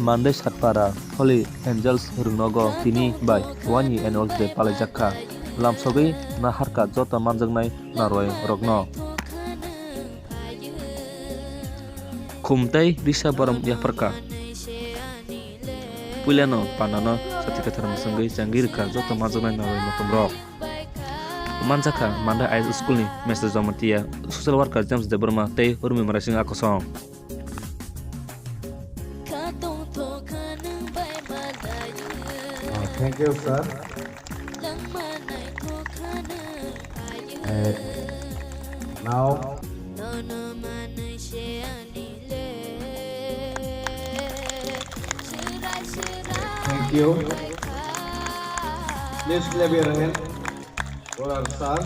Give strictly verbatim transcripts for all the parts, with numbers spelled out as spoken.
Mandai Satpara Holy Angels rwngnogo tini bai wani annual day palaijak kha. Lamsogwi naharkha joto manjaknai narwai rokno. Khum tei risa borom yapharkha. Puilano pandano sati kathar mwswngwi changwi rwkha joto manjaknai narwai muthumrok. Manjakha Mandai I S school ni Mister Jamatia, social worker James Debbarma tei Urmi Maraising Akosong. Ah, thank you, sir. Eh, now. Thank you. Please clap your hand for our sir.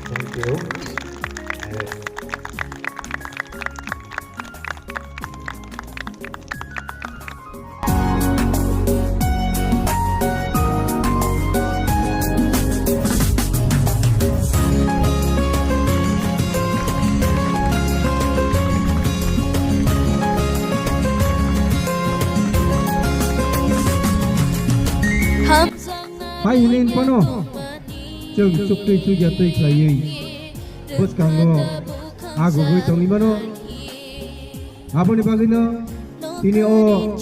Thank you. Eh, Hai hwnwi phano chwng chuktwi chukya twi khlaiwi bwskango agugwi tongwi mano. Aboni bagwino tini o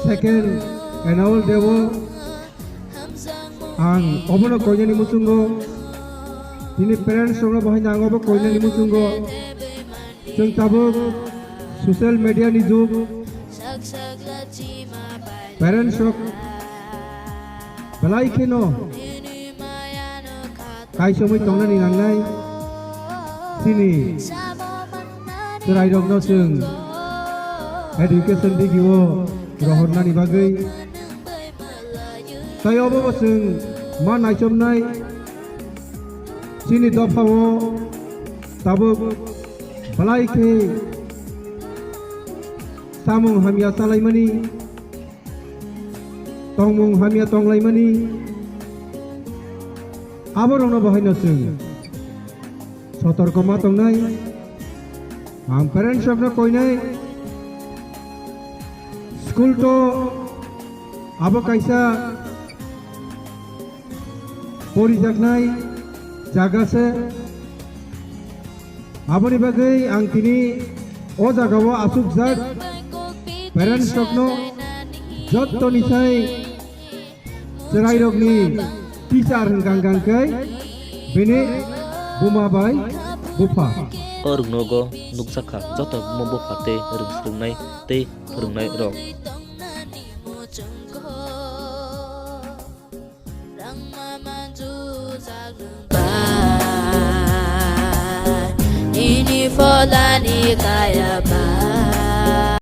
second annual day o ang obono koinani muchungo, tini parents rokno bo haino ang obo koinani muchungo. Chwng tabuk social media ni jug, parents rok belai kheno kaisomwi tongnani nangnai. Chini chwrairokno chwng education digio rohornani bagwi. Tai obo bo chwng ma naichomnai chini dophao tabuk belai khe samung hamya chalaimani, tongmung hamya tonglaimani, aborokno bo haino chwng sotorko ma tongnai. Ang parents rokno koinai, school to abo kaisa porijaknai jaga se. Aboni bagwi ang tini o jagao achukjak parents rokno jottoni sai chwrairokni teacher hwnkha hwnkha khe bini buma bai bupha. O rwngnogo nukjakha joto buma bupha tei rwng swrwngnai tei phwrwngnairok. Nini pholani kaya ba.